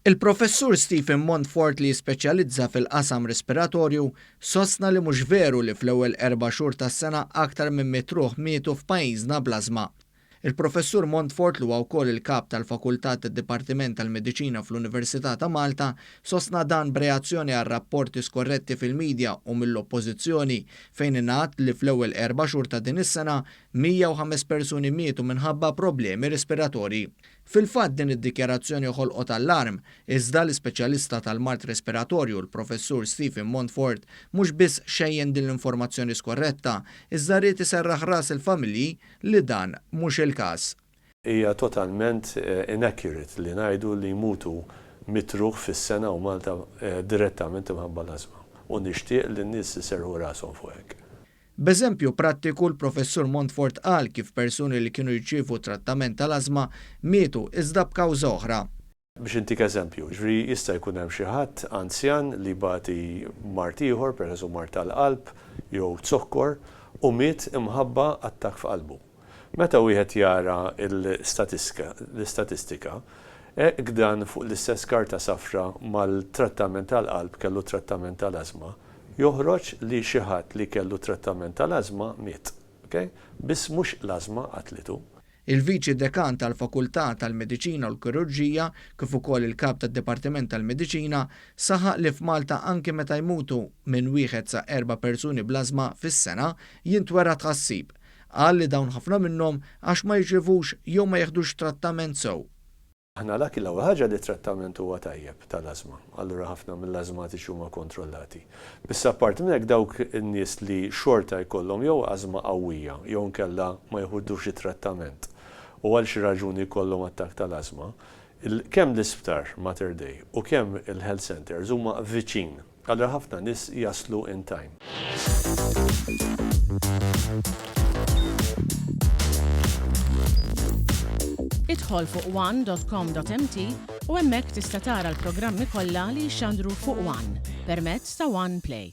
Il-Professur Stephen Montfort li jispeċjalizza fil-qasam respiratorju sostna li mhux veru li fl-ewwel erba' xhur tas-sena aktar minn mitt ruħ mietu f'pajjiżna bl-ażma. Il-Professur Montfort li huwa wkoll il-Kap tal-Fakultà tad-Dipartiment tal-Mediċina fl-Università ta' Malta sostna dan b'reazzjoni għal rapporti skorretti fil-media u mill-Oppożizzjoni fejn ingħad li fl-ewwel erba' xhur ta' din is-sena 105 persuni mietu minħabba problemi respiratorji. Fil-fatt din id-dikjarazzjoni ħolqot allarm, iżda l-ispeċjalista tal-mard respiratorju l-Professur Stephen Montfort mhux biss xejjen din l-informazzjoni skorretta, iżda ried iserraħ ras il-familji li dan mhux il-każ. Hija totalment inaccurate li ngħidu li jmutu mitt ruħ fis-sena u Malta direttament imħabba l-ażma. U nixtieq li n-nies iserrħu rashom fuq hekk. B'eżempju prattiku l-Professur Montfort qal kif persuni li kienu jirċievu trattament tal-ażma mietu iżda b'kawża oħra. Biex intik eżempju, jiġifieri jista' jkun hemm xi ħadd anzjan li jbati mard ieħor, pereżu mard tal-qalb jew zokkor, u miet imħabba attakk f'qalbu. Meta wieħed jara l-istatistika, hekk dan fuq l-istess karta safra mal-trattament tal-qalb kellu trattament tal-ażma, joħroġ li xi ħadd li kellu trattament tal-ażma miet. Ok? Biss mhux l-ażma qatlitu. Il-Viċi Dekan tal-Fakultà tal-Mediċina u l-Kirurġija kif ukoll il-Kap tad-Dipartiment tal-Mediċina saħaq li f'Malta anki meta jmutu minn wieħed sa erba' persuni bl-ażma fis-sena jintwera tħassib. Qal li dawn ħafna minnhom għax ma jirċievux jew ma jieħdux trattament sew. Aħna lucky l-ewwel ħaġa li t-trattament huwa tajjeb tal-ażma, allura ħafna mill-ażmatiċi huma kontrollati. Biss apparti minn hekk dawk in-nies li xorta jkollhom jew ażma qawwija jew inkella ma jeħudux it-trattament u għal xi raġuni jkollhom attakk tal-ażma, kemm l-isptar Mater Dei u kemm il-health centres huma viċin. Allura ħafna nies jaslu in time. Idħol fuq one dot com dot mt u hemmhekk tista' tara l-programmi kollha li jixxandru fuq one permezz ta' One Play.